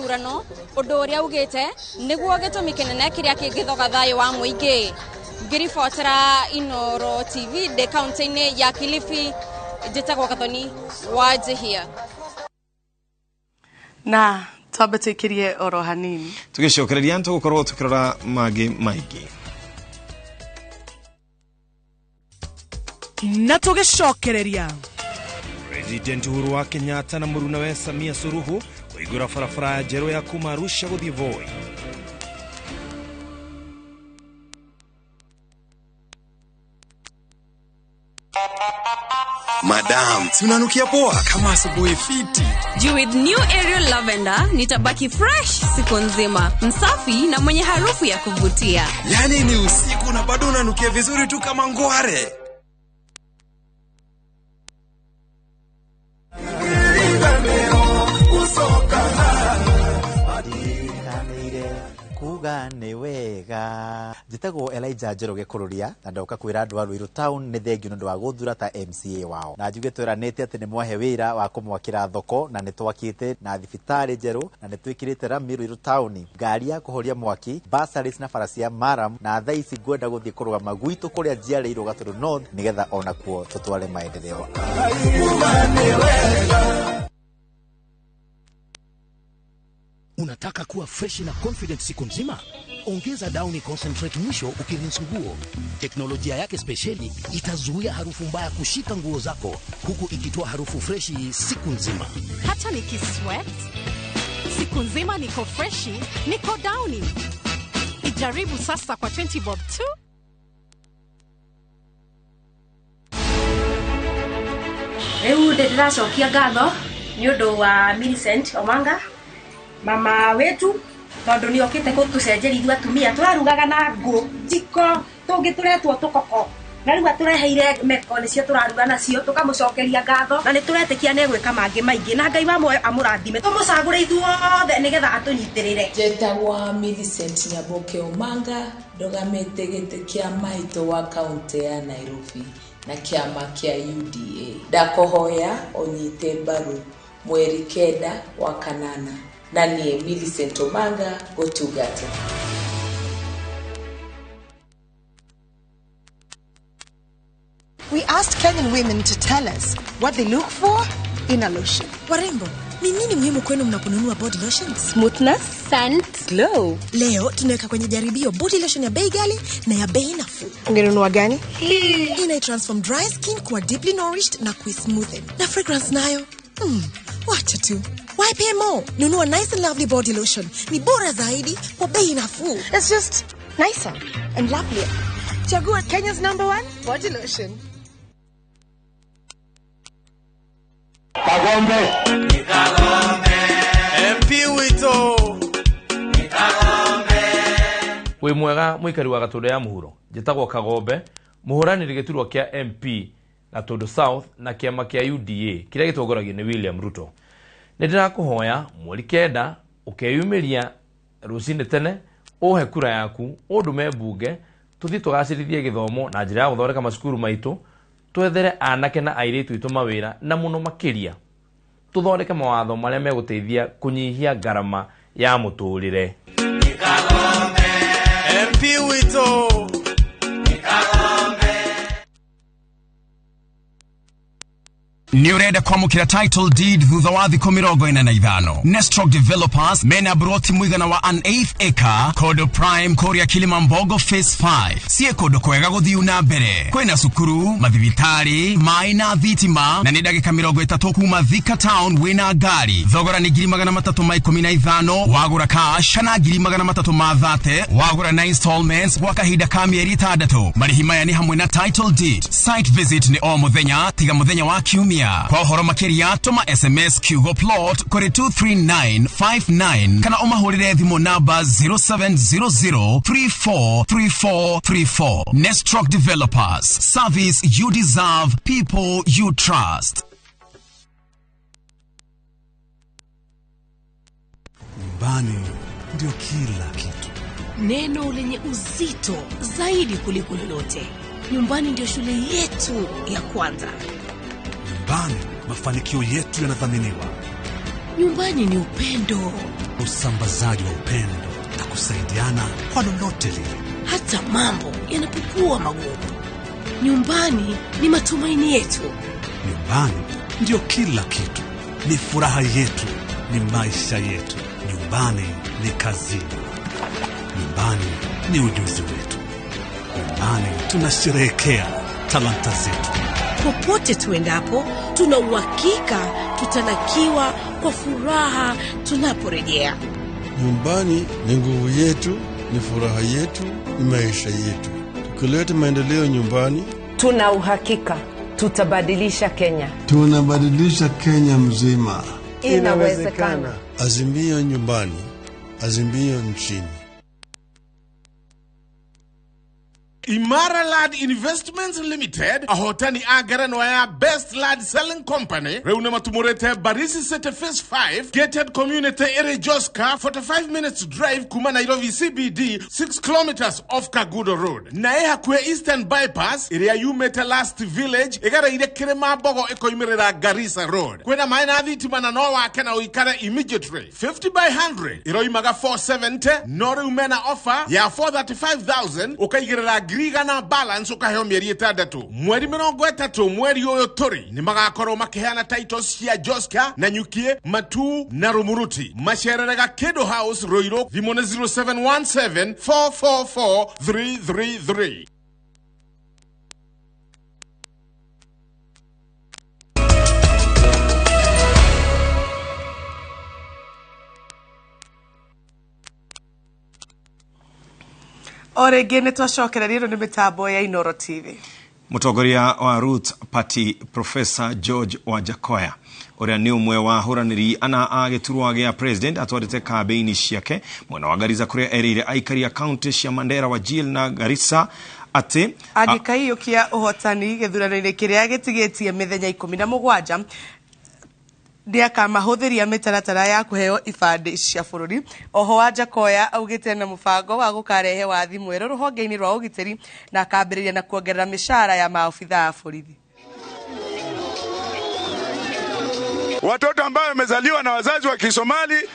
gĩthurano ũndũ ũrĩa ugĩte nĩguo gĩtũmi kĩnene kĩrĩa kĩngĩthoga thayũ wa mũingĩ. Ngĩribotera Inooro TV ndĩ kaunti-inĩ ya Kilifi, njĩtagwo Gathoni wa Njihia. Na twambe tuikirie oro hanini tugicokereria tugukorwo tukirora mangi maingi na tugicokereria. President Uhuru wa Kenyatta na murunawe Samia Suluhu kuigura barabara njerũ ya kuma Arusha guthii Voi. Madam, si unanukia poa kama asubuhi fiti. Juu with new Ariel Lavender nitabaki fresh siku nzima, msafi na mwenye harufu ya kuvutia. Yani ni usiku na bado unanukia vizuri tu kama ngware. Kuga nĩ wega. Njĩtagwo Elijah Njoroge Kũrũria na ndoka kwĩra andũ a Ruiru Town nĩ thengiũ nĩ ũndũ wa gũthura ta MCA wao. Na njuge twĩranĩte atĩ nĩ mwahe wĩra wa kũmwakĩra thoko na nĩ twakĩte na thibitarĩ njerũ na nĩ twĩkĩrĩte rami Ruiru Town, ngari ya kũhoria mwaki, bursaries na bara cia maram, na thaa ici ngwenda gũthiĩ kũrũgama gwitũ kũrĩa njiarĩirwo Gatũndũ North nĩgetha onakuo tũtware maendeleo. Unataka kuwa fresh na confident siku nzima? Ongeza Downy Concentrate mwisho ukirinse nguo. Teknolojia yake spesheli itazuia harufu mbaya kushika nguo zako huku ikitoa harufu freshi siku nzima. Hata nikisweat siku nzima niko freshi, niko Downy. Ijaribu sasa kwa 20 bob tu. Rĩu ndĩracokia ngatho nĩ ũndũ wa Millicent Omanga, mama wetu, tondu ni okite gutucenjeria ithuĩ atumia tũrarugaga na ngũ njiko tũngĩ tũretwo tũkoko na rĩu atũreheire meko nĩcio tũraruga nacio tũkamũcokeria ngatho na nĩ tũretĩkia nĩ egwĩka mangĩ maingĩ na Ngai wa muoyo amũrathime tũmũcagũre ithuothe nĩgetha atũnyitĩrĩre. Njĩtagwo Millicent Nyaboke Omanga, ndũgamĩte gĩtĩ kĩa maitũ wa kaunti ya Nairobi na kĩama kĩa UDA. Ndakũhoya ũnyite mbaru mweri 9 wa kanana na niĩ Millicent Omanga gũtungata. We asked Kenyan women to tell us what they look for in a lotion. Warembo, ni nini muhimu kwenu mnaponunua body lotion? Smoothness, scent, glow. Leo tunaweka kwenye jaribio body lotion ya bei ghali na ya bei nafuu. Ungenunua gani? Ina transform dry skin kuwa deeply nourished na kuismoothen. Na fragrance nayo? Wacha tu. YPMO, nunua nice and lovely body lotion. Ni bora zaidi kwa bei nafuu. It's just nicer and lovelier. Chagua Kenya's #1 body lotion. Kagombe. Kagombe. MP wito. Kagombe. Wi mwega mwikari wa Gatũndũ ya Mũhuro. Njĩtagwo Kagombe, mũhũranĩri gĩturwa kĩa MP Gatũndũ South na kĩama kĩa UDA kĩrĩa gĩtongoragio nĩ William Ruto. Nĩ ndĩrakũhoya mweri 9 ũkeyumĩria rũcinĩ tene ũhe kura yaku ũndume mbunge tũthiĩ tũgacĩrithie gĩthomo na njĩra ya gũthondeka macukuru maitũ, twethere anake na airĩtu aitũ mawĩra na mũno makĩria tũthondeke mawatho marĩa megũteithia kũnyihia ngarama ya mũtũrĩre. MP wito. Nĩ ũrenda kwamũkĩra title deed thutha wa thikũ 45. Nestrock Developers mena broti mũigana wa an 8th acre Kodo Prime kũrĩa Kilimambogo Phase 5. Sie kũndũ kwega gũthiu na mbere. Kwĩna cukuru, mathibitarĩ, maĩ na thitima na nĩ ndagĩka 30 kuma Thika Town wĩna ngari. Thogora nĩ 315 wagũra cash kana 330 wagũra na installments gwa kahinda ka mĩeri 6. Marĩhi maya nĩ hamwe na title deed. Site visit nĩ o mũthenya tiga mũthenya wa kiumia. Kwa ũhoro makĩria tũma SMS kiugo plot kũrĩ 23959 kana ũmahũrĩre thimũ namba 0700343434. Nestrock Developers, service you deserve, people you trust. Nyumbani ndio kila kitu. Neno lenye uzito zaidi kuliko lolote. Nyumbani ndio shule yetu ya kwanza. Nyumbani mafanikio yetu yanathaminiwa. Nyumbani ni upendo. Usambazaji wa upendo na kusaidiana kwa lolote lile. Hata mambo yanapokuwa magumu, nyumbani ni matumaini yetu. Nyumbani ndio kila kitu, ni furaha yetu, ni maisha yetu. Nyumbani ni kazini, nyumbani ni ujuzi wetu, nyumbani tunasherehekea talanta zetu. Popote tuendapo, tuna uhakika tutalakiwa kwa furaha tunaporejea. Nyumbani ni nguvu yetu, ni furaha yetu, ni maisha yetu. Tukileta maendeleo nyumbani, tuna uhakika tutabadilisha Kenya. Tunabadilisha Kenya mzima. Inawezekana. Azimio nyumbani, azimio nchini. Imara Land Investments Limited ahotani a ngerenwa ya Best Land Selling Company riu nĩ matumũrĩte Barisi City Phase 5 gated community ĩrĩ Joska, 45 minutes drive kuma Nairobi CBD, 6 kilometers off Kagudo Road, na ĩ hakuhĩ Eastern Bypass ĩrĩa yumĩte Last Village ĩgereire Kĩrĩma Mbogo ĩkoimĩrĩra Garissa Road. Kwĩna maĩ na thitima na no wake na ũikare immediately. 50 by 100 ĩroimaga 470, no rĩu mena offer ya 435,000 ũkaigĩrĩra 100,000 balance ũkaheo mĩeri 6. Mweri 30 mweri ũyũ tũrĩ nĩ magakorwo makĩheana titles cia Joska na Nyukie, Matu na Rumuruti. Macererega Kido House Ruiru, thimũ nĩ 0717 444 333. O rĩngĩ nĩ twacokererio nĩ mĩtambo ya Inooro TV. Mũtongoria wa Roots Party Professor George Wajackoyah ũrĩa nĩ ũmwe wa ahũranĩri ana a gĩturwa gĩa president atwarĩte kambĩini ciake mwena wa Garissa kũrĩa erĩire aikari a kaunti cia Mandera, Wajir na Garissa atĩ angĩkaiyũkia ũhotani gĩthurano-inĩ kĩrĩa gĩtigĩtie mĩthenya 17 nĩakamahũthĩria mĩtaratara ya kũheo ibandĩ cia bũrũri. Oho Wajackoyah augĩte na mũbango wa gũkarehe wathi mwerũ rũhonge-inĩ rwa ũgitĩri na akambĩrĩria na kuongerera mĩcara ya maobithaa a borithi. Watoto ambao wamezaliwa na wazazi wa Kisomali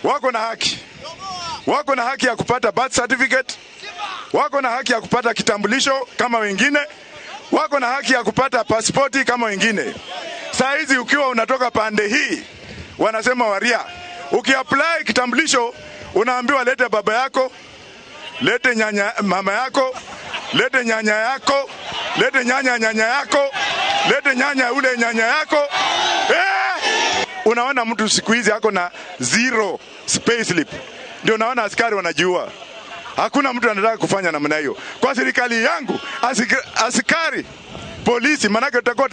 wako na haki, wako na haki ya kupata birth certificate, wako na haki ya kupata kitambulisho kama wengine, wako na haki ya kupata pasipoti kama wengine. Saa hizi ukiwa unatoka pande hii wanasema waria, ukiapply kitambulisho unaambiwa lete baba yako, lete nyanya mama yako, lete nyanya yako, lete nyanya nyanya yako, lete nyanya ule nyanya yako. Unaona mtu siku hizi ako na zero pay slip, ndio unaona askari wanajiua. Hakuna mtu anataka kufanya namna hiyo. Kwa serikali yangu askari polisi, manake tutakuwa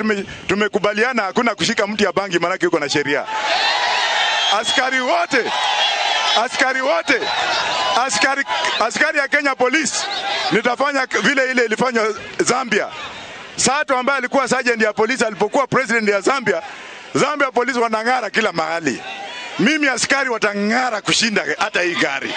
tumekubaliana hakuna kushika mtu ya bangi, manake yuko na sheria. Askari wote, askari wote, askari ya Kenya Police, nitafanya vile ile ilifanywa Zambia. Sato ambaye alikuwa sergeant ya polisi alipokuwa president ya Zambia, Zambia polisi wanang'ara kila mahali. Mimi askari watang'ara kushinda hata hii gari.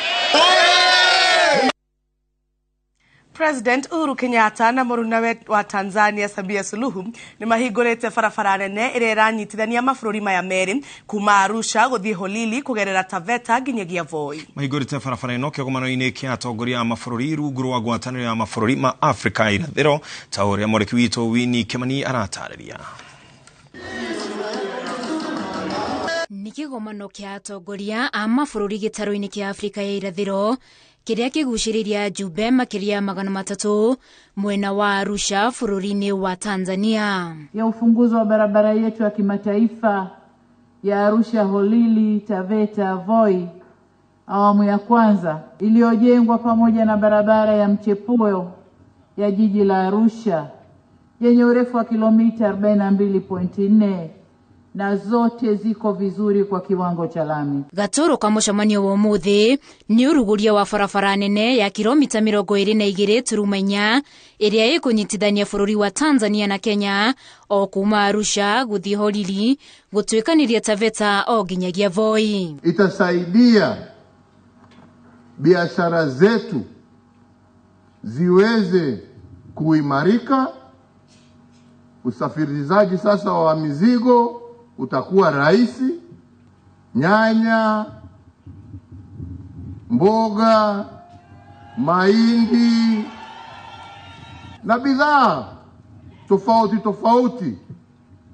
President Uhuru Kenyatta na mũrunawe wa Tanzania Samia Suluhu nĩ mahingũrĩte barabara nene ĩrĩa ĩranyitithania mabũrũri maya merĩ kuma Arusha gũthiĩ Holili kũgerera Taveta nginyagia Voi. Mahingũrĩte barabara ĩno kĩgomano-inĩ kĩa atongoria a mabũrũri rungu rwa ngwatanĩro ya mabũrũri ma Afrika ya irathĩro ta ũrĩa mwandĩki witũ Winnie Kimani aratarĩria. Nĩ kĩgomano kĩa atongoria a mabũrũri gĩtarũ-inĩ kĩa Afrika ya irathĩro kĩrĩa kĩgucĩrĩria njumbe makĩria 300 mwena wa Arusha bũrũri-inĩ wa Tanzania. Ya ufunguzi wa barabara yetu ya kimataifa ya Arusha Holili Taveta Voi awamu ya kwanza iliyojengwa pamoja na barabara ya mchepuo ya jiji la Arusha yenye urefu wa kilomita 42.4 na zote ziko vizuri kwa kiwango cha lami. Gatoro ka mũcemanio wa ũmũthĩ nĩ ũrugũria wa barabara nene ya kilomita 22.4 ĩrĩa ĩkũnyitithania bũrũri wa Tanzania na Kenya o kuma Arusha gũthiĩ Holili gũtuĩkanĩria Taveta o nginyagia Voi. Itasaidia biashara zetu ziweze kuimarika, usafirishaji sasa wa mizigo utakuwa rahisi, nyanya, mboga, mahindi na bidhaa tofauti tofauti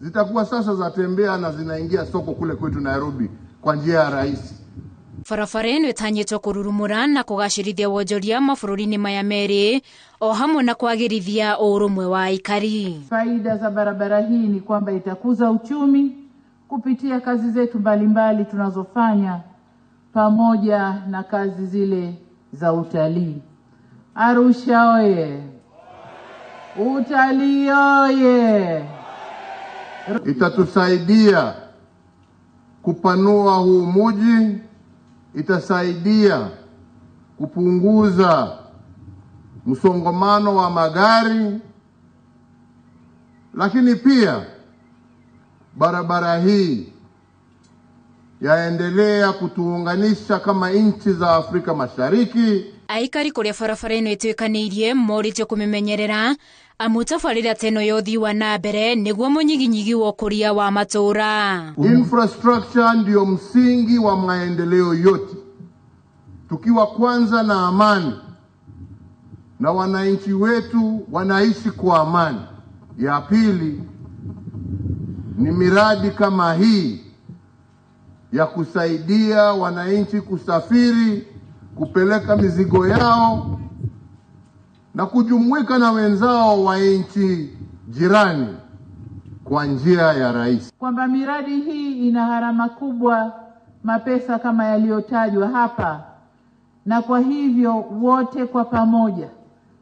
zitakuwa sasa zatembea na zinaingia soko kule kwetu Nairobi kwa njia ya rahisi. Barabara ĩno ĩtanyĩtwo kũrurumũra na kũgacĩrithia wonjoria mabũrũri-inĩ maya merĩ o hamwe na kwagĩrithia ũrũmwe wa aikari. Faida za barabara hii ni kwamba itakuza uchumi kupitia kazi zetu mbalimbali tunazofanya pamoja na kazi zile za utalii. Arusha oye! Utalii oye! Itatusaidia kupanua huu mji, itasaidia kupunguza msongamano wa magari, lakini pia barabara hii yaendelea kutuunganisha kama nchi za Afrika Mashariki. Aikari kuria barabara ĩno ĩtuĩkanĩirie morĩtio kũmĩmenyerera amu tabarĩra ta ĩno ya ũthii wa na mbere nĩguo mũnyiginyigi wa ũkũria wa matũũra. Infrastructure ndio msingi wa maendeleo yote. Tukiwa kwanza na amani na wananchi wetu wanaishi kwa amani. Ya pili ni miradi kama hii ya kusaidia wananchi kusafiri, kupeleka mizigo yao na kujumuika na wenzao wa nchi jirani kwa njia ya rahisi. Kwamba miradi hii ina gharama kubwa, mapesa kama yaliyotajwa hapa, na kwa hivyo wote kwa pamoja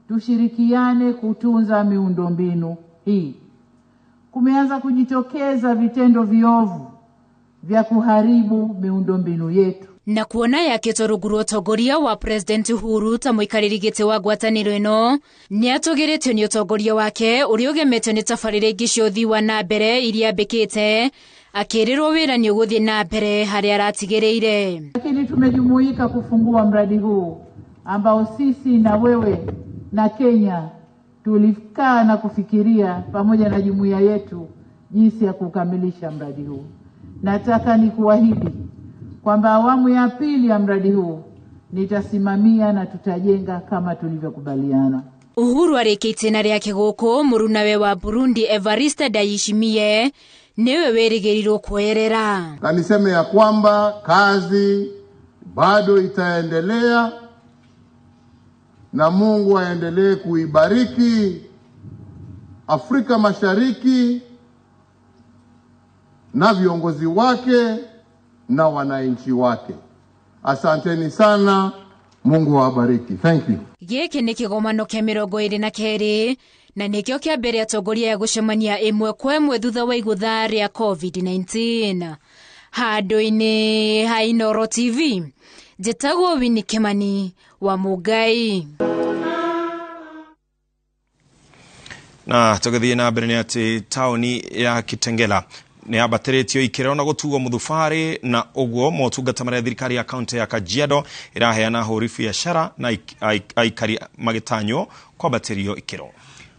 tushirikiane kutunza miundombinu hii. Kumeanza kujitokeza vitendo viovu vya kuharibu miundombinu yetu. Na kuona yakĩtwo rungu rwa ũtongoria wa President Uhuru ta mũikarĩri gĩtĩ wa ngwatanĩro ĩno nĩatũgĩrĩtio nĩ ũtongoria wake ũrĩa ũgemetio nĩ tabarĩra ingĩ cia ũthii wa na mbere iria ambĩkĩte, akĩrĩrwo wĩra nĩ ũgũthiĩ na mbere harĩa aratigĩrĩire. Lakini tumejumuika kufungua mradi huu ambao sisi na wewe na Kenya tulikaa na kufikiria pamoja na jumuiya yetu jinsi ya kukamilisha mradi huu. Nataka nikuahidi kwamba awamu ya pili ya mradi huu nitasimamia na tutajenga kama tulivyokubaliana. Uhuru arĩkĩtie itĩna rĩake gũkũ mũrunawe wa Burundi Evariste Ndayishimiye nĩwe wĩrĩgĩrĩirwo kuoyerera. Na niseme ya kwamba kazi bado itaendelea na Mungu aendelee kuibariki Afrika Mashariki na viongozi wake na wananchi wake. Asanteni sana, Mungu awabariki. Thank you. Gĩkĩ nĩ kĩgomano kĩa 22 na nĩkĩo kĩa mbere atongoria ya gũcemania ĩmwe kwa ĩmwe thutha wa igũtha rĩa COVID-19. Handũ-inĩ ha Inooro TV, njĩtagwo Winnie Kimani wa Mũngai. Na tũgĩthiĩ na mbere nĩ atĩ taũni ya Kitengela nĩ yambatĩrĩtio ikĩro na gũtuo mũthubarĩ na ũguo motungata marĩa thirikari ya kaunti ya Kajiado ĩraheana ahũri biacara na aikari magĩtanywo kwambatĩrio ikĩro.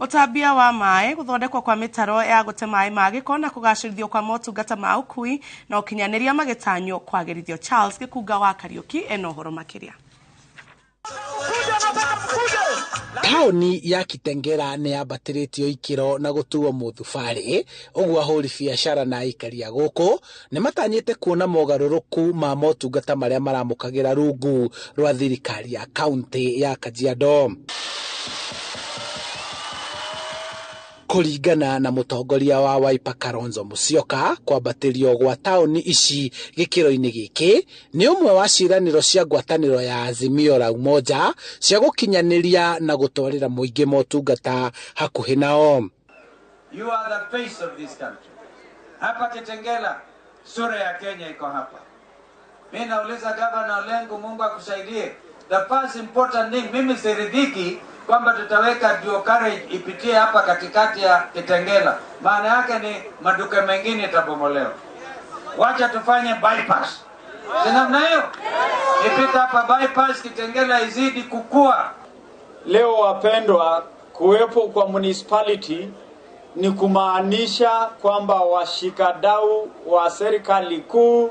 Ũtambia wa maĩ, gũthondekwo kwa mĩtaro ya gũte maĩ ma gĩko na kũgacĩrithio kwa motungata ma ũkui na ũkinyanĩria magĩtanywo kwagĩrithio. Charles Gĩkunga wa Kariũki ena ũhoro makĩria. Taũni ya Kitengela nĩ yambatĩrĩtio ikĩro na gũtuo mũthubarĩ, ũguo ahũri biacara na aikari a gũkũ nĩ matanyĩte kuona mogarũrũku ma motungata marĩa maramũkagĩra rungu rwa thirikari ya kaunti ya Kajiado. Kũringana na mũtongoria wa Wiper Kalonzo Musyoka, kwambatĩrio gwa taũni ici gĩkĩro-inĩ gĩkĩ nĩ ũmwe wa ciĩranĩro cia ngwatanĩro ya Azimio la Umoja cia gũkinyanĩria na gũtwarĩra mũingĩ motungata hakuhĩ nao. You are the face of this country. Hapa Kitengela, sura ya Kenya iko hapa. Mimi nauliza Governor Lenku, Mungu akusaidie. The first important thing, mimi siridhiki kwamba tutaweka dual carriage ipitie hapa katikati ya Kitengela. Maana yake ni maduka mengine yatabomolewa. Wacha tufanye bypass. Si namna hiyo? Ipita hapa bypass, Kitengela izidi kukua. Leo wapendwa, kuwepo kwa municipality ni kumaanisha kwamba washikadau wa serikali kuu,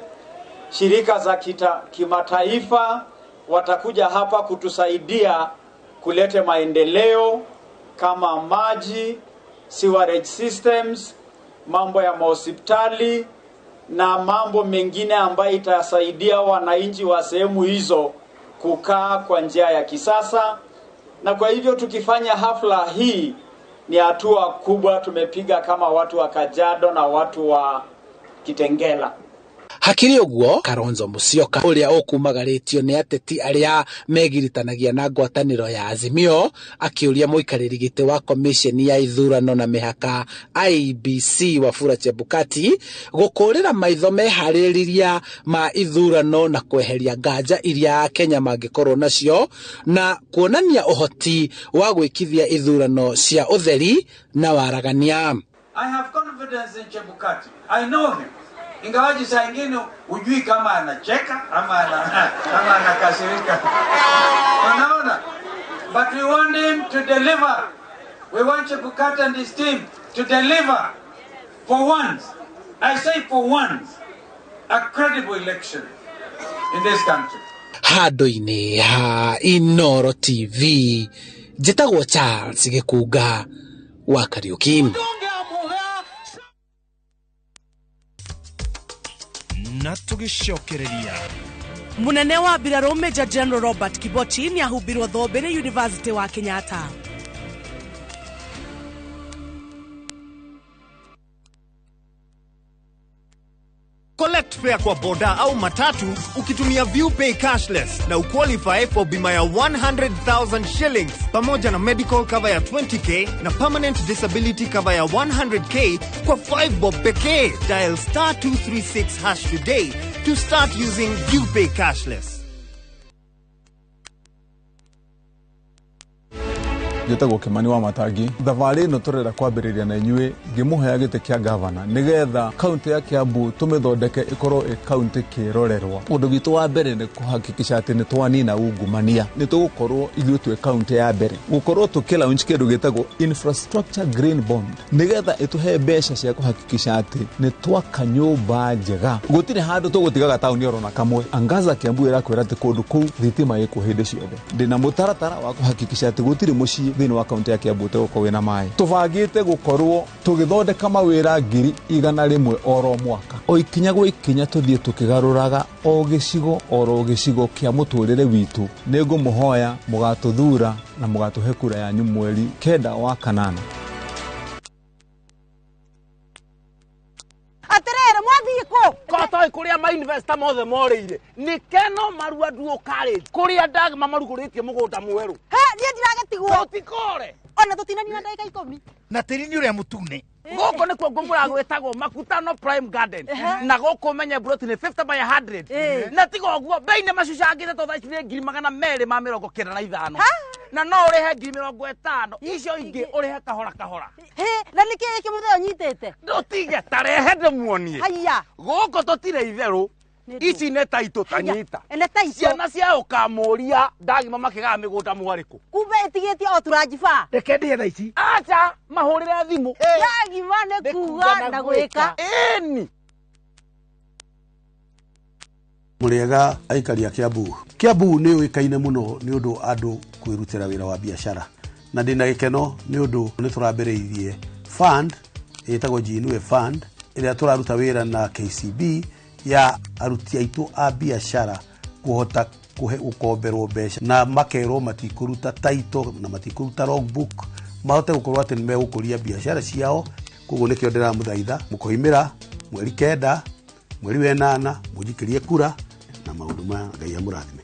shirika za kimataifa watakuja hapa kutusaidia kulete maendeleo kama maji, sewerage systems, mambo ya mahospitali na mambo mengine ambayo itasaidia wananchi wa sehemu hizo kukaa kwa njia ya kisasa. Na kwa hivyo tukifanya hafla hii ni hatua kubwa tumepiga kama watu wa Kajiado na watu wa Kitengela. Hakiri ũguo Kalonzo Musyoka ũrĩa ũkumagarĩtio nĩ ateti arĩa megiritanagia na ngwatanĩro ya Azimio akĩũria mũikarĩri gĩtĩ wa komisheni ya ithurano na mĩhaka IEBC Wafula Chebukati gũkũrĩra maitho meharĩrĩria ma ithurano na kweheria nganja iria Akenya mangĩkorwo nacio na kuonania ũhoti wa gwĩkithia ithurano cia ũtheri na waragania. I have confidence in Chebukati. I know him. Ingawaji saa ingine hujui kama anacheka ama ama anakasirika. Unaona? But we want him to deliver. We want Chebukati and his team to deliver for once. I say for once, a credible election in this country. Handũ-inĩ ha Inooro TV, njĩtagwo Charles Gĩkunga wa Kariuki. Na tũgĩcokereria Munene wa mbirarũ Major General Robert Kibochi nĩ ahumbirwo thũmbĩ nĩ University wa Kenyatta. Collect fare kwa boda au matatu ukitumia ViewPay cashless na uqualify for bima ya 100,000 shillings pamoja na medical cover ya 20k na permanent disability cover ya 100k kwa 5 bob pekee. Dial star 236 hash today to start using ViewPay cashless. Njĩtagwo Kimani wa Matangi. Thabarĩ ĩno tũrenda kwambĩrĩria na inyuĩ ngĩmũhea gĩtĩ kĩa gavana nĩgetha kaunti ya Kiambu tũmĩthondeke ĩkorwo ĩ kaunti kĩrorerwa. Ũndũ witũ wa mbere nĩ kũhakikisha atĩ nĩ twanina ungumania. Nĩ tũgũkorwo ithuĩ twĩ kaunti ya mbere gũkorwo tũkĩ launch kĩndũ gĩtagwo infrastructure green bond nĩgetha ĩtũhe mbeca cia kũhakikisha atĩ nĩ twaka nyũmba njega. Gũtirĩ handũ tũgũtigaga taũni oro na kamwe. Angaza Kiambu ĩrakwĩra atĩ kũndũ kũu thitima ĩkuo hĩndĩ ciothe. Ndĩna mũtaratara wa kũhakikisha atĩ gũtirĩ mũciĩ thĩinĩ wa kaunti ya Kiambu ũtegũkorwo wĩna maĩ. Tũbangĩte gũkorwo tũgĩthondeka mawĩra 100,000 oro mwaka. O ikinya gwa ikinya tũthiĩ tũkĩgarũraga o gĩcigo oro gĩcigo kĩa mũtũrĩre witũ. Nĩngũmũhoya mũgatũthura na mũgatũhe kura yanyu mweri 9 wa 8. Atirere mwathii kũ? Kotoi kuria ma investor mothe morĩire nĩ Keno Marua Duo College kuria Dagma marugũrĩtie mũgũnda mwerũ. He niĩ ndiragetigwo. Tũtikore. Ona tũtinanina ndagĩka 10. Na tĩri nĩ ũrĩa mũtune. Gũkũ nĩkuo ngũmũra gwĩtagwo Makutano Prime Garden. Na gũkũ menye broti nĩ 50 by 100. Na tiga ũguo bei nĩ macucangĩte to thaa ici nĩ 295. Na no ũrĩhe 50,000 icio ingĩ ũrĩhe kahora kahora. He na nĩkĩ gĩkĩ mũthee ũnyitĩte? Ndũtige tarehe ndĩmuonie. Haiya. Gũkũ tũtirĩ itherũ. Ici nĩ taitũ tanyita. Nĩ taitũ. Ciana cia ũkamũria ndagima makĩgaga mĩgũnda mwarĩkũ. Kumbe ĩtigĩtie o turanjiba. Reke ndĩhe thaa ici. Acha mahũrĩre thimũ. Ndagima nĩ kuga na gwĩka. Ĩni. Mũrĩega aikari a Kiambu. Kiambu nĩ yũĩkaine mũno nĩ ũndũ andũ kwĩrutĩra wĩra wa biacara. Na ndĩna gĩkeno nĩ ũndũ nĩ tũrambĩrĩirie fund ĩtagwo Jiinue Fund ĩrĩa tũraruta wĩra na KCB ya aruti aitũ a biacara kũhota gũkomberwo mbeca na makerwo matikũruta title na matikũruta logbook mahote gũkorwo atĩ nĩ megũkũria biacara ciao. Koguo nĩkĩo ndĩramũthaitha mũkoimĩra mweri 9 mweri wa 8 mũnjikĩrie kura na maũndũ maya Ngai amũrathime.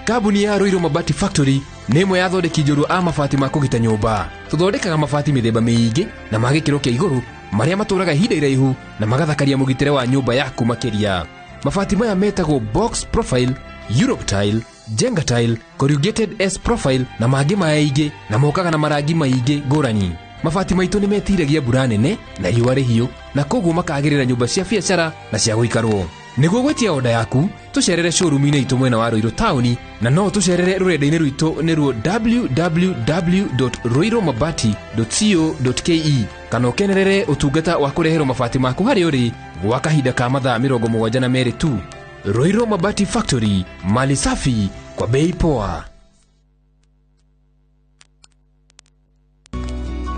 Kambuni ya Ruiru Mabati Factory nĩ ĩmwe ya athondeki njorua a mabati ma kũgita nyũmba. Tũthondekaga mabati mĩthemba mĩingĩ na ma gĩkĩro kĩa igũrũ marĩa matũraga ihinda iraihu na magathakaria mũgitĩre wa nyũmba yaku makĩria. Mabati maya metagwo box profile, Europe tile, Jenga tile, corrugated S profile na mangĩ maingĩ na mokaga na marangi maingĩ ngũrani. Mabati maitũ nĩ metiragia mbura nene na riũa rĩhiũ na koguo makagĩrĩra nyũmba cia biacara na cia gũikarwo. Nĩguo gwĩtia oda yaku tũcerere showroom-inĩ itũ mwena wa Ruiru taũni na no tũcerere rũrenda-inĩ rwitũ nĩruo www.ruirumabati.co.ke kana ũkenerere ũtungata wa kũreherwo mabati maku harĩa ũrĩ gwa kahinda ka mathaa 72 tu. Roiro Mabati Factory, mali safi kwa bei poa.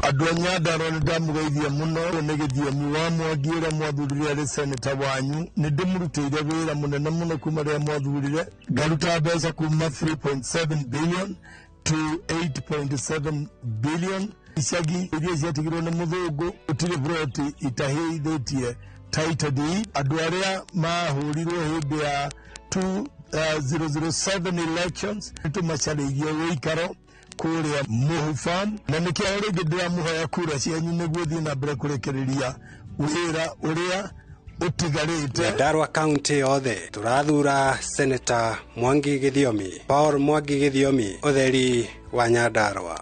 Andũ a Nyandarua nĩ ndamũgeithia mũno. Ũyũ nĩ Gĩthiomi wa Mwangi ũrĩa mwathurire arĩ seneta wanyu. Nĩ ndĩmũrutĩire wĩra mũnene mũno kuma rĩrĩa mwathurire, ngaruta mbeca kuma 3.7 billion to 8.7 billion. Icagi iria ciatigirwo nĩ mũthũngũ gũtirĩ buroti itahĩithĩtie title deed. Andũ arĩa mahũrirwo hĩndĩ ya 2007 elections nĩtũmacarĩirie ũikaro kũrĩa Mũhu Farm, na nĩkĩo rĩngĩ ndĩramũhoya kura cianyu nĩguo thiĩ na mbere kũrekereria wĩra ũrĩa ũtigarĩte. Nyandarua County yothe tũrathura Senator Mwangi Gĩthiomi, Paul Mwangi Gĩthiomi, ũtheri wa Nyandarua.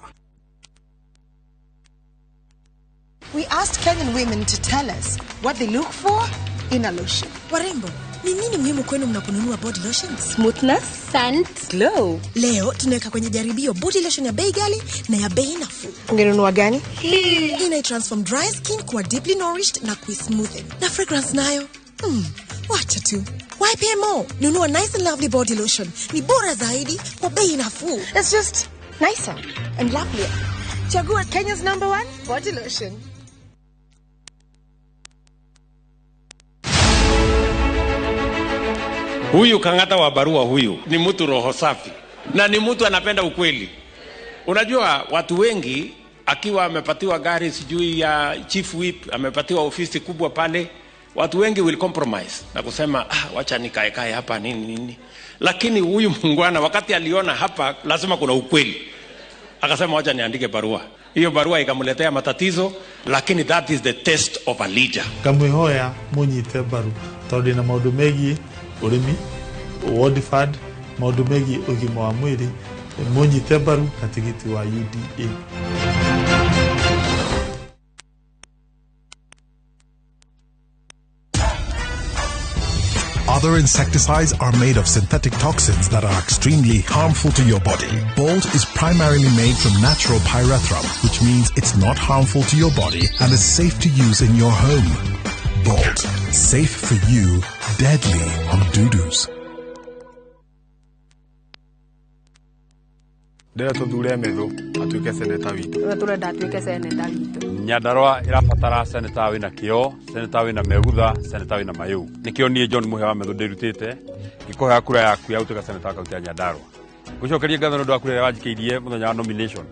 We asked Kenyan women to tell us what they look for in a lotion. Warembo, ni nini muhimu kwenu mnaponunua body lotions? Smoothness, scent, glow. Leo tunaweka kwenye jaribio body lotion ya bei ghali na ya bei nafuu. Ungenunua gani? Hii ina transform dry skin kuwa deeply nourished na kuismoothen. Na fragrance nayo? Wacha tu. Why pay more? Nunua Nice and Lovely body lotion. Ni bora zaidi kwa bei nafuu. It's just nicer and lovelier. Chagua Kenya's #1 body lotion. Huyu Kang'ata wa barua huyu ni mtu roho safi na ni mtu anapenda ukweli. Unajua watu wengi akiwa amepatiwa gari sijui ya chief whip, amepatiwa ofisi kubwa pale, watu wengi will compromise na kusema wacha nikae kae hapa nini nini. Lakini huyu muungwana wakati aliona hapa lazima kuna ukweli, akasema wacha niandike barua. Hiyo barua ikamletea matatizo, lakini that is the test of a leader. Ngamwihoya munyite mbaru tondu ndina maundu megie urimi, World Fund, maundu megie ugima wa mwiri, munyite mbaru na tigiti wa UDA. Other insecticides are made of synthetic toxins that are extremely harmful to your body. Bolt is primarily made from natural pyrethrum, which means it's not harmful to your body and is safe to use in your home. Bolt, safe for you, deadly on dudus. Ndĩrenda tũthure Methu atuĩke seneta witũ. Ũrĩa tũrenda atuĩke seneta witũ. Nyandarua ĩrabatara seneta wĩna kĩo, seneta wĩna megutha, seneta wĩna mayũ. Nĩkĩo niĩ John Mũhĩa wa Methu ndĩrutĩte ngĩkũhea kura yaku ya gũtuĩka seneta wa kaunti ya Nyandarua. Ngũcokerie ngatho nĩ ũndũ wa kura ĩrĩa wanjikĩirie mũthenya wa nomination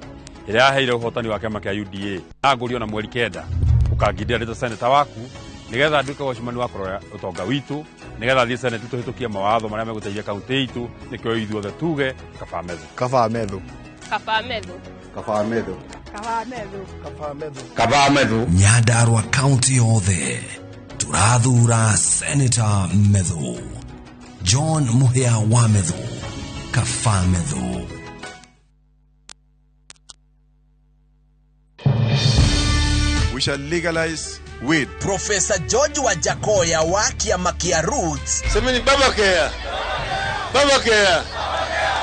ĩrĩa yaheire ũhotani wa kĩama kĩa UDA. Na ngũrio na mweri 9 ũkangindĩra ndĩ ta seneta waku nĩgetha nduĩke wacimani wa kũrora ũtonga witũ, nĩgetha thiĩ seneti tũhĩtũkie mawatho marĩa megũteithia kaunti itũ, nĩkĩo ithuothe tuge kaba Methu. Kaba Methu. Kaba Methu. Kaba Methu. Kaba Methu. Kaba Methu. Kaba Methu. Nyandarua County yothe tũrathura Senator Methu. John Mũhĩa wa Methu. Kaba Methu. We shall legalize weed. Professor George Wajackoyah wa kiama kia Roots. Semeni baba kea. Baba kea.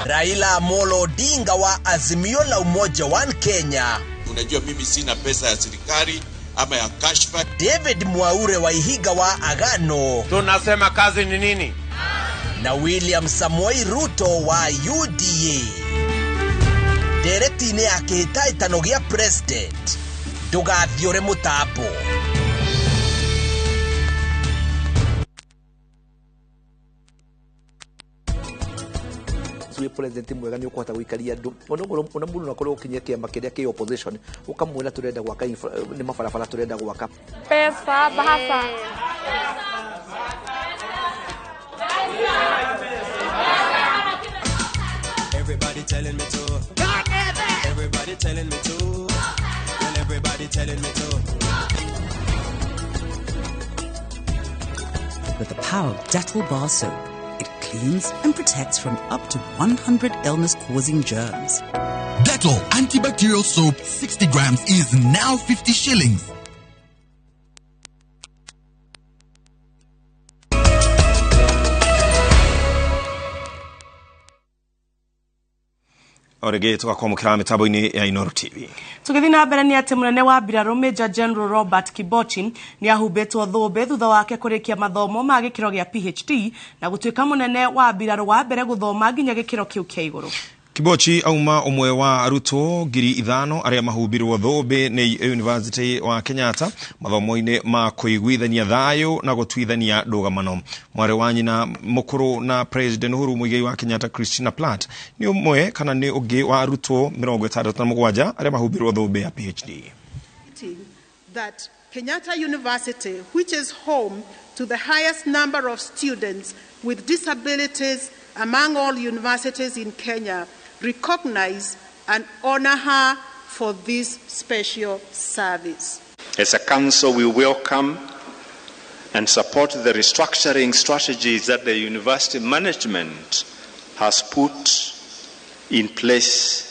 Raila Amolo Odinga wa Azimio la Umoja One Kenya. Unajua mimi sina pesa ya serikali ama ya kashfa. David Mwaure wa Ihiga wa Agano. Tunasema kazi ni nini? Na William Samoei Ruto wa UDA. Ndereti-inĩ ya kĩhĩtahĩtano gĩa president. Ndũgathiũre mũtambo. Wĩ president mwega nĩ ũkũhota gũikaria andũ ona mũndũ no akorwo ũkinyia kĩama kĩrĩa kĩ opposition ũkamwĩra tũrenda gwaka nĩ mabarabara tũrenda gwaka. Pesa, bahasa. Everybody telling me to. Everybody telling me to. Well, everybody telling me to. With the power of Dettol bar soap, it cleans and protects from up to 100 illness-causing germs. Dettol antibacterial soap 60 grams is now 50 shillings. O rĩngĩ tũgakwamũkĩra mĩtambo-inĩ ya Inooro TV. Tũgĩthiĩ na mbere nĩ atĩ mũnene wa mbirarũ Major General Robert Kibochi nĩ ahumbĩtwo thũmbĩ thutha wake kũrĩkia mathomo ma gĩkĩro gĩa PhD na gũtuĩka mũnene wa mbirarũ wa mbere gũthoma nginya gĩkĩro kĩu kĩa igũrũ. Kibochi auma ũmwe wa arutwo 5,000 arĩa mahumbirwo thũmbĩ nĩ University wa Kenyatta mathomo-inĩ ma kũiguithania thayũ na gũtuithania ndũgamano. Mwarĩ wa nyina mũkũrũ na President Uhuru Muigai wa Kenyatta Christina Platt nĩ ũmwe kana nĩ ũngĩ wa arutwo 67 arĩa mahumbirwo thũmbĩ ya PhD. That Kenyatta University, which is home to the highest number of students with disabilities among all universities in Kenya, recognize and honor her for this special service. As a council, we welcome and support the restructuring strategies that the university management has put in place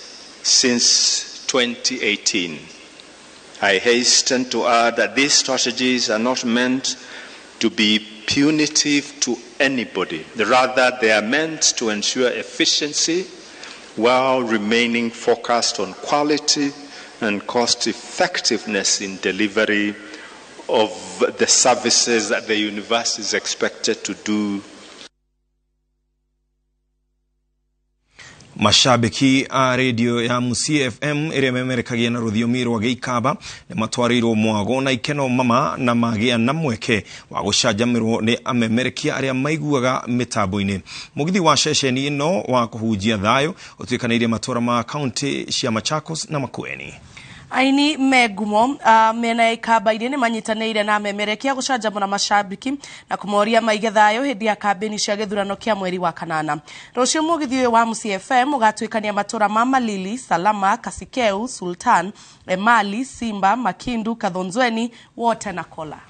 since 2018. I hasten to add that these strategies are not meant to be punitive to anybody. Rather, they are meant to ensure efficiency while remaining focused on quality and cost effectiveness in delivery of the services that the university is expected to do. Mashabiki a radio ya Muciĩ FM ĩrĩa memerekagia na rũthiomi rwa gĩikamba nĩ matwarĩirwo mwago na ikeno mama na magĩa na mweke wa gũcanjamĩrwo nĩ amemerekia arĩa maiguaga mĩtambo-inĩ. Mũgithi wa ceceni ĩno wa kũhunjia thayũ ũtuĩkanĩirie matũra ma kaunti cia Machakos na Makueni. Aini me ngumo mena ya ikamba-inĩ nĩ manyitanĩire na amemerekia gũcanjamũra mashabiki na kũmoria maige thayũ hĩndĩ ya kambĩni cia gĩthurano kĩa mweri wa kanana. Rũciũ mũgithi ũyũ wa Muciĩ FM ũgatuĩkania matũra ma Malili, Salama, Kasikeu, Sultan, Emali, Simba, Makindu, Kathonzweni, wote na Kola.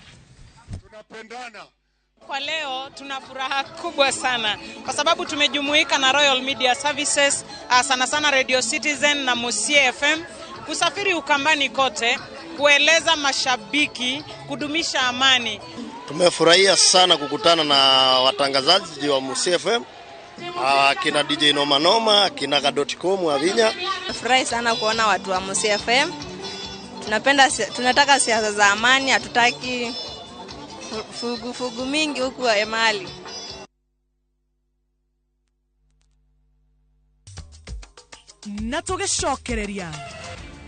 Kwa leo tuna furaha kubwa sana kwa sababu tumejumuika na Royal Media Services, sana sana Radio Citizen na Muciĩ FM kusafiri Ukambani kote kueleza mashabiki kudumisha amani. Tumefurahia sana kukutana na watangazaji wa Muciĩ FM, kina DJ Noma Noma, kina Ka.com wa Vinya. Furahi sana kuona watu wa Muciĩ FM. Tunapenda, tunataka siasa za amani, hatutaki fugu fugu mingi huku Emali. Na tũgĩcokereria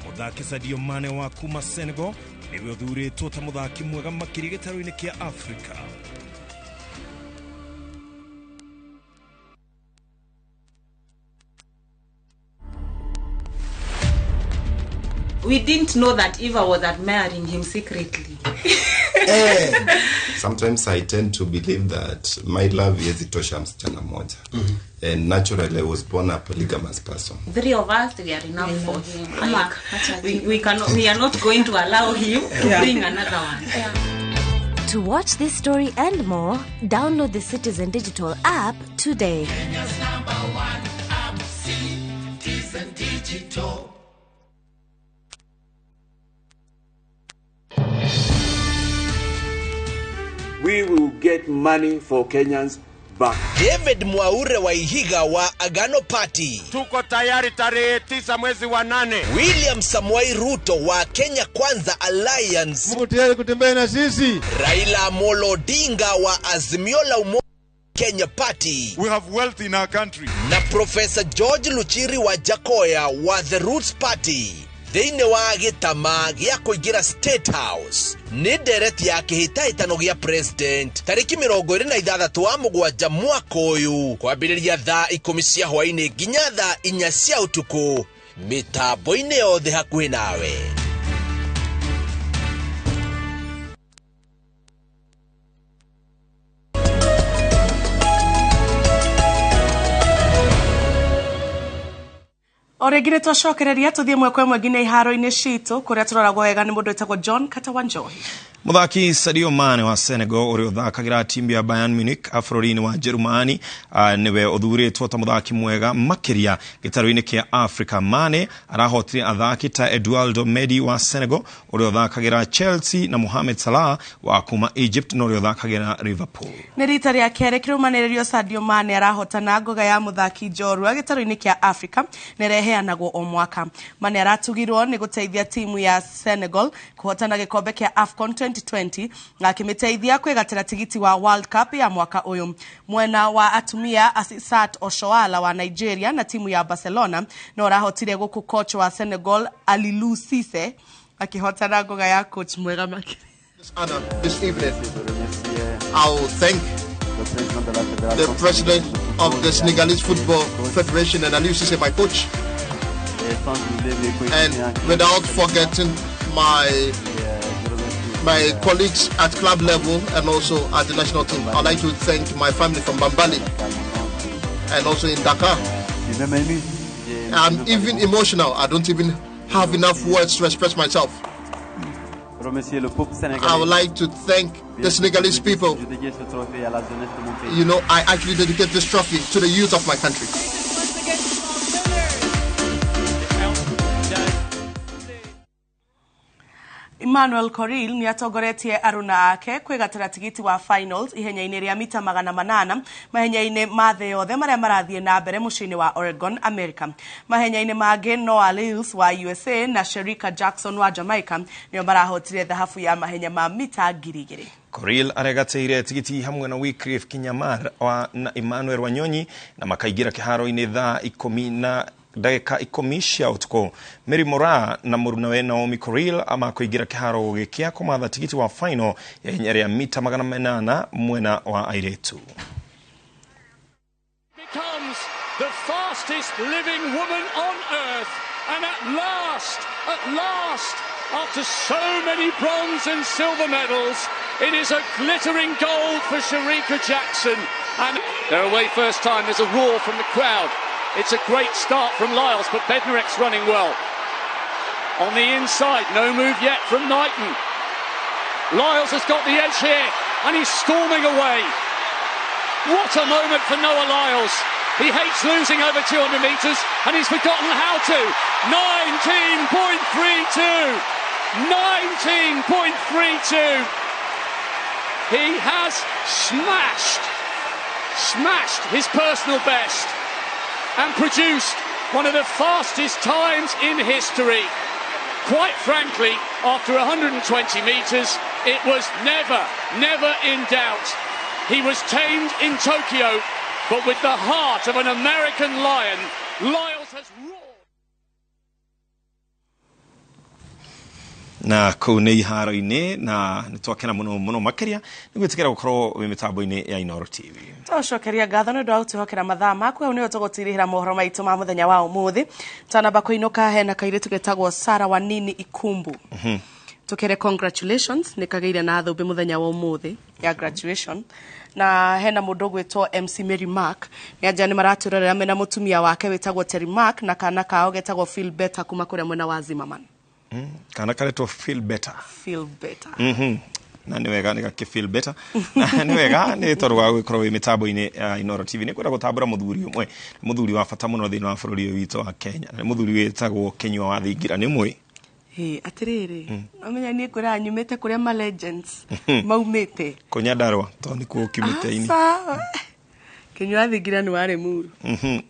Mũthaki Sadio Mane wa kuma Senegal nĩwe ũthurĩtwo ta mũthaki mwega makĩria gĩtarũ-inĩ kĩa Afrika. We didn't know that Eva was admiring him secretly. Sometimes I tend to believe that my love is tosha msichana moja. And naturally I was born a polygamous person. Three of us, we are enough for him. Like, we are not going to allow him to bring another one. Yeah. To watch this story and more, download the Citizen Digital app today. Kenya's number one app, Citizen Digital. We will get money for Kenyans back. David Mwaure wa Ihiga wa Agano Party. Tuko tayari tarehe 9 mwezi wa 8. William Samoei Ruto wa Kenya Kwanza Alliance. Mko tayari kutembea na sisi? Raila Amolo Odinga wa Azimio la Umoja Kenya Party. We have wealth in our country. Na Professor George Luchiri wa Jakoya wa The Roots Party. Thĩinĩ wa gĩtama gĩa kũingĩra State House nĩ ndereti ya kĩhĩtahĩtano gĩa president tarĩki 26 wa mũgwanja mwaka ũyũ kwambĩrĩria thaa 10 cia hwaĩ-inĩ nginya thaa 4 cia ũtukũ mĩtambo-inĩ yothe hakuhĩ nawe. O rĩngĩ nĩ twacokereria tũthiĩ ĩmwe kwa ĩmwe nginya iharo-inĩ citũ kũrĩa tũroragwo wega nĩ mũndũ wĩtagwo John Kata Wanjohi. Muthaki Sadio Mane wa Senegal ũrĩa ũthakagĩra timu ya Bayern Munich bũrũri-inĩ wa Jerumani nĩwe ũthurĩtwo ta mũthaki mwega makĩria gĩtarũ-inĩ kĩa Africa. Mane arahotire athaki ta Eduardo Mendy wa Senegal ũrĩa ũthakagĩra Chelsea na Mohamed Salah wa kuma Egypt na ũrĩa ũthakagĩra Liverpool. Nĩ rita rĩa kerĩ kĩrũmanĩrĩrio Sadio Mane arahotana ngoga ya mũthaki njorua gĩtarũ-inĩ kĩa Africa na ĩrĩa ĩheanagwo o mwaka. Mane aratugirwo nĩ gũteithia timu ya Senegal kũhotana gĩkombe kĩa AFCON 2020 na akĩmĩteithia kwĩgatĩra tigiti wa World Cup ya mwaka ũyũ. Mwena wa atumia, Asisat Oshoala wa Nigeria na timu ya Barcelona no arahotire gũkũ coach wa Senegal Aliou Cisse akĩhotana ngoga ya coach mwega makĩria. Honor this evening. I will thank the president of the Senegalese Football Federation and Aliou Cisse, my coach, and without forgetting my colleagues at club level and also at the national team. I'd like to thank my family from Bambali and also in Dakar. I'm even emotional. I don't even have enough words to express myself. I would like to thank the Senegalese people. I actually dedicate this trophy to the youth of my country. Emmanuel Korir nĩ atongoretie aruna ake kwĩgatĩra tigiti wa finals ihenya-inĩ rĩa mita 800 mahenya-inĩ ma thĩ yothe marĩa marathiĩ na mbere mũciĩ-inĩ wa Oregon, America. Mahenya-inĩ mangĩ, Noah Lyles wa USA na Shericka Jackson wa Jamaica nĩo marahotire thahabu ya mahenya ma mita 2000. Korir aregatĩire tigiti hamwe na Wycliffe Kinyamar wa na Emmanuel Wanyonyi na makaingĩra kĩharo-inĩ thaa 10:10 cia ũtukũ. Mary Moraa na mũrunawe Naomi Korir amakũingĩra kĩharo gĩkĩa kũmatha tigiti wa final ya ihenya rĩa mita 800 mwena wa airĩtu. Becomes the fastest living woman on earth, and at last, after so many bronze and silver medals, it is a glittering gold for Shericka Jackson. And they're away first time. There's a roar from the crowd. It's a great start from Lyles, but Bednarek's running well. On the inside, no move yet from Knighton. Lyles has got the edge here, and he's storming away. What a moment for Noah Lyles. He hates losing over 200 metres, and he's forgotten how to. 19.32. 19.32. He has smashed his personal best and produced one of the fastest times in history. Quite frankly, after 120 metres, it was never, never in doubt. He was tamed in Tokyo, but with the heart of an American lion, Lyles has roared. Na kũu nĩ iharo-inĩ na nĩ twakena mũno mũno makĩria nĩ gwĩtĩkĩra gũkorwo wĩ mĩtambo-inĩ ya Inooro TV. Tũcokeria ngatho nĩ ũndũ wa gũtwĩhokera mathaa maku. Hau nĩho tũgũtirihĩra mohoro maitũ ma mũthenya wa ũmũthĩ. Twanamba kũinũka, hena kairĩtu getagwo Sara Wanini Ikumbu. Tukere congratulations, nĩ kagĩire na thũmbĩ mũthenya wa ũmũthĩ ya graduation. Na hena mũndũ ũgwĩtwo MC Mary Mark, nĩ anja nĩ maratwĩrorera mena mũtumia wake wĩtagwo Terry Mark na kana kao getagwo Feel Better kuma kũrĩa mwena wa Zimmerman. Kana karetwo Feel Better. Feel Better. Na nĩ wega nĩ gakĩ feel better, na nĩ wega nĩ tondũ wa gũkorwo wĩ mĩtambo-inĩ ya Inooro TV. Nĩ kwenda gũtambũra mũthuri ũmwe, mũthuri wa bata mũno thĩinĩ wa bũrũri ũyũ witũ wa Kenya, na nĩ mũthuri wĩtagwo Kinyua wa Thingira. Nĩ ũmũĩ? Hĩ, atĩrĩrĩ, nomenya niĩ kwĩraga nyumĩte kũrĩa ma legends maumĩte. Kũnyandarũa tondũ nĩkuo ũkiumĩte ini. Aca, Kinyua Thingira nĩ warĩ muru.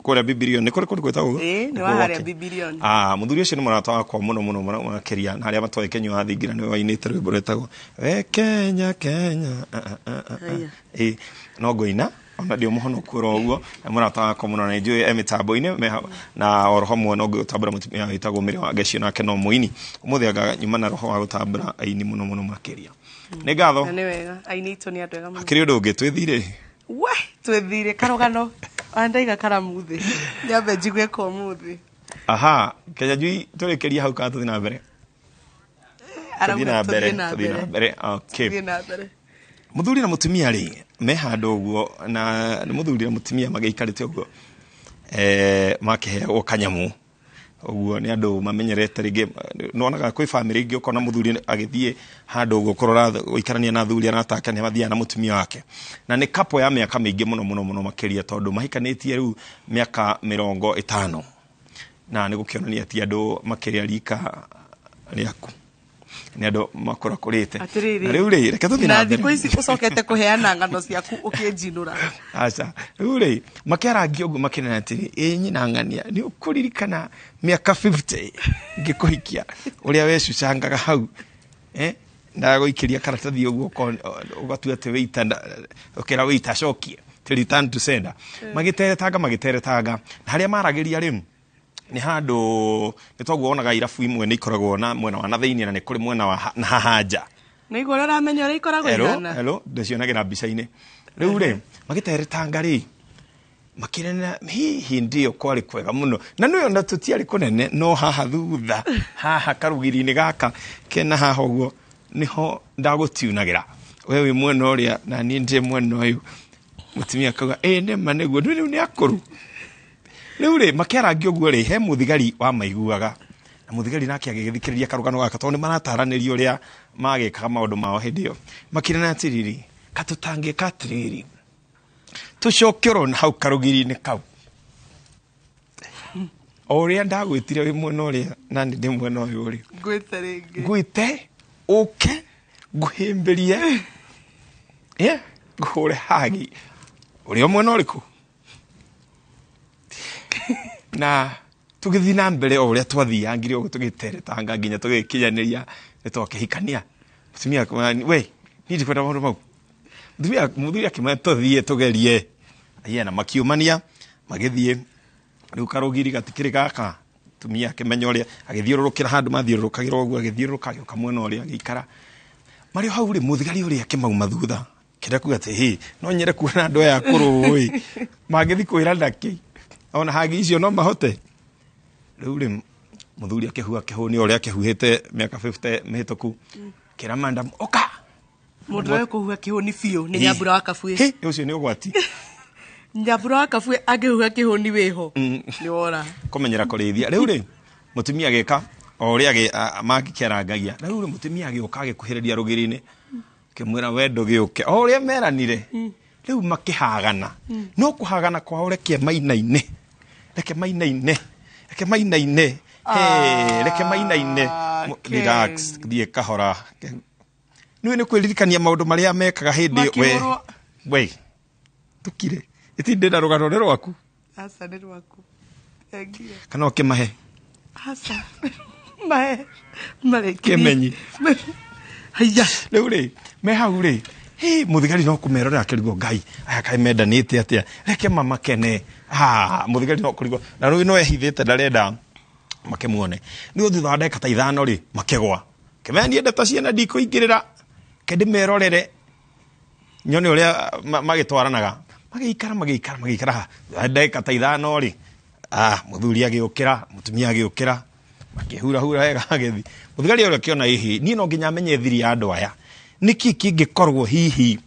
Kũrĩa Bibirio nĩ kũrĩ kũndũ gwĩtagwo ũguo? Ĩĩ, nĩ Nĩkuo wa harĩa gwake. Bibilioni. Ah, mũthuri ũcio nĩ mũrata wakwa mũno mũno mũno makĩria, na arĩa matoĩ Kinyua wa Thingira nĩwe wainĩte rwĩmbo rwĩtagwo "We Kenya Kenya". Ah, ah, ah, ah, ah. Haya. Ĩ, no ngũina ona ndio mũhonoku oro ũguo. Nĩ mũrata wakwa mũno na nĩnjũĩ e mĩtambo-inĩ na oro hamwe no ngũtambũra mũtumia wĩtagwo Mary wa Ngeci, nake no mũini. Ũmũthĩ anga nyuma na roho wa gũtambũra aini mũno mũno makĩria. Nĩ ngatho. Na nĩ wega, aini aitũ nĩ andũ ega mũno. Hakĩrĩ ũndũ ũngĩ twĩthire? We, twĩthire karũgano, ona ndaiga karamu thĩ nyambe njigue ka ũmũthĩ. Aha, Kenya njui, tũrĩkĩrie hau kana tũthiĩ na mbere? Tũthiĩ na mbere, tũthiĩ na mbere. Okay. Tũthiĩ na mbere. Mũthuri na mũtumia rĩ me handũ ũguo, na nĩ mũthuri na mũtumia magĩikarĩte ũguo, makĩheagwo kanyamũ Ũguo nĩ andũ mamenyerete rĩngĩ nĩwonaga kwĩ bamĩrĩ ingĩ ũkona mũthuri agĩthiĩ handũ ũguo kũrora gũikarania na athuri arata ake nĩ mathiaga na mũtumia wake. Na nĩ couple ya mĩaka mĩingĩ mũno mũno mũno makĩria tondũ mahikanĩtie rĩu mĩaka 50. Na nĩ gũkĩonania ti andũ makĩria rika rĩaku. Nĩ andũ makũrakũrĩte. Atĩrĩrĩ. Na rĩu rĩ, reke tũthiĩ na na mbere. thikũ ici ũcokete kũheana ng'ano ciaku ũkĩnjinũra. Aca, rĩu rĩ, makĩarangia ũguo makĩnena atĩrĩ, ĩ nyina ng'ania, nĩ ũkũririkana mĩaka 50 ngĩkũhikia ũrĩa wecucangaga hau, eh? Ndagũikĩria karatathi ũguo ũgatua atĩ wĩita ũkĩra wĩita acokie, to return to sender. Magĩteretanga, magĩteretanga, na harĩa maragĩria rĩ, nĩ handũ nĩ toguo wonaga irabu imwe nĩ ikoragwo na mwena wa na thĩinĩ na nĩ kũrĩ mwena wa na haha nja. Nĩ igua ũrĩa ũramenya ũrĩa ikoragwo Hello, ihana. hello, ndĩcionagĩra mbica-inĩ. Rĩu rĩ, magĩteretanga rĩ, makĩrena hihi ndio kwarĩ kwega mũno. Na nĩwe ona tũtiarĩ kũnene, no haha thutha, haha karũgiri-inĩ gaka kena haha ũguo, nĩho ndagũtiunagĩra. We wĩ mwena ũrĩa, na niĩ ndĩ mwena ũyũ. Mũtumia akauga, ĩ nĩma nĩguo, rĩu nĩ akũrũ. Rĩu rĩ, makĩarangia ũguo rĩ, he mũthigari wamaiguaga. Na mũthigari nake agĩgĩthikĩrĩria karũgano gaka, tondũ nĩ marataranĩria ũrĩa magĩkaga maũndũ mao hĩndĩ ĩyo. Makĩrana atĩrĩrĩ, ka tũtangĩka atĩrĩrĩ, tũcoke oro hau karũgiri-inĩ kau. O ũrĩa ndagwĩtire wĩ mwena ũrĩa, na nĩ ndĩ mwena ũyũ rĩ. Ngwĩte rĩngĩ. Ngwĩte, ũke, ngũhĩmbĩrie, ngũhũre hagi. Ũrĩ o mwena ũrĩkũ? Na tũgĩthiĩ na mbere o ũrĩa twathiangire ũguo tũgĩteretanga nginya tũgĩkinyanĩria nĩ twakĩhikania. Mũtumia akĩmwĩra, we, niĩ ndikwenda maũndũ mau. Mũtumia, mũthuri akĩmwĩra tũthiĩ tũgerie. Aya, na makiumania, magĩthiĩ. Rĩu karũgiri gatikĩrĩ gaka. Mũtumia akĩmenya ũrĩa, agĩthiũrũrũkĩra handũ mathiũrũrũkagĩra ũguo, agĩthiũrũrũka agĩũka mwena ũrĩa agĩikara. Marĩ o hau rĩ, mũthigari ũrĩa akĩmauma thutha. Kĩrĩa kuga atĩ, hĩ, no nyende kuona andũ aya akũrũ ĩ, mangĩthiĩ kwĩra nakĩ? Ona hagi icio no mahote. Rĩu rĩ, mũthuri akĩhuha kĩhũni ũrĩa akĩhuhĩte mĩaka 50 mĩhĩtũku. Kĩra madam, ũka. Mũndũ ũrĩa ũkũhuha kĩhũni biũ nĩ Nyambura wa Kabue. Hĩ, ũcio nĩ ũgwati. Nyambura wa Kabue angĩhuha kĩhũni wĩho, nĩ wora. Kũmenyera kũrĩithia. Rĩu rĩ, mũtumia agĩka o ũrĩa mangĩkĩarangagia. Rĩu rĩ, mũtumia agĩũka agĩkuhĩrĩria rũgiri-inĩ. Kĩmwĩra we ndũgĩũke. O ũrĩa meranire. Rĩu makĩhagana. No kũhagana kwao reke mainaine. Reke mainaine. Reke mainaine. Hey, reke mainaine. Relax, thiĩ kahora. Nĩũĩ nĩ kwĩririkania maũndũ marĩa mekaga hĩndĩ ĩyo. We, Makĩhũrwo. we, tũkire. Ĩtindĩ na rũgano nĩ rwaku. Aca nĩ rwaku. Thengia. Kana ũkĩmahe? Aca. Mahe. Marĩkĩrie. Kĩmenyi. Haiya. Rĩu rĩ, me hau rĩ, hĩ, mũthigari no kũmerorera akĩrigwo, Ngai, aya kaĩ mendanĩte atĩa? Reke mamakene. Ha, mũthigari no kũrigwo. Na rĩu no ehithĩte ndarenda makĩmuone. Rĩu thutha wa ndagĩka ta 5 rĩ, makĩgwa. Kĩmenya niĩ ndeto ciene ndikũingĩrĩra. Ke ndĩmerorere. Nyone ũrĩa magĩtwaranaga. Magĩikara, magĩikara, magĩikara ha. Ndagĩka ta 5 rĩ, mũthuri agĩũkĩra, mũtumia agĩũkĩra. Makĩhurahura wega agĩthiĩ. Mũthigari ũrĩa akĩona hihi, niĩ no nginya menye thiri ya andũ aya. Nĩkĩ kĩngĩkorwo hihi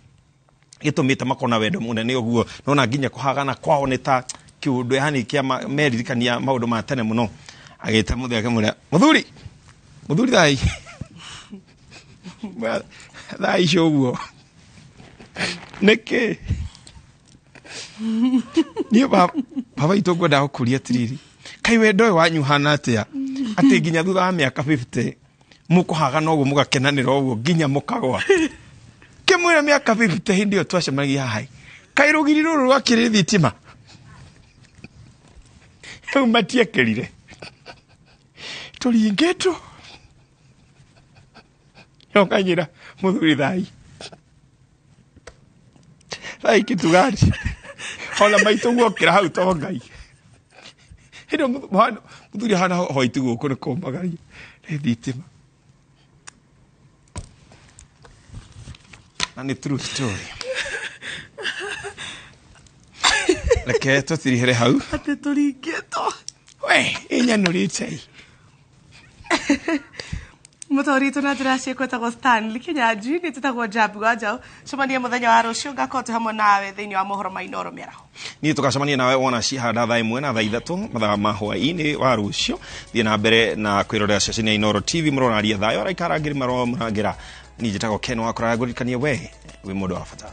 gĩtũmĩte makorwo na wendo mũnene ũguo? Nona nginya kũhagana kwao nĩ ta kĩũndũ yani kĩa meririkania maũndũ ma tene mũno. Agĩta mũthuri akĩmwĩra, mũthuri, mũthuri thai. Thaa icio ũguo. Nĩkĩ? Niĩ baba itũ ngwendaga gũkũria atĩrĩrĩ, kaĩ wendo ũyũ wanyu ũhana atĩa? Atĩ nginya thutha wa mĩaka 50 mũkũhagana ũguo mũgakenanĩra ũguo nginya mũkagwa. Kĩmwĩra mĩaka 50 hĩndĩ ĩyo twacemanagia haha. Kaĩ rũgiri rũrũ rwakĩrĩ thitima? Rĩu matiekĩrire. Tũringĩtwo. Nokanyĩra mũthuri thai. Thai kĩtugari. Ona maitũ guokĩra hau to Ngai. Hĩndĩ ĩyo mũthuri ahana hoiti gũkũ nĩ kũmagaria. Nĩ thitima. Na nĩ true story. Reke tũtirihĩre hau. Atĩ tũringĩtwo. We, ĩnyanũrĩte. Mũtũri na njĩra ciĩkwetagwo Stanley Kinyanjui, nĩ tũtagwo Njambi wa Njaũ. Cemanie mũthenya wa rũciũ, ngakorwo twĩ hamwe nawe thĩinĩ wa mohoro ma Inooro mĩaraho. Niĩ tũgacemania nawe wona cihanda thaa 1 na thaa 3 mathaa ma hwaĩ-inĩ wa rũciũ. Thiĩ na mbere na kwĩrorera ceceni ya Inooro TV. Mũroraria thayũ araikara ngĩrĩ maromũrangĩra. Niĩ njĩtagwo Ken Wakũraya, ngũririkanie we wĩ mũndũ wa bata.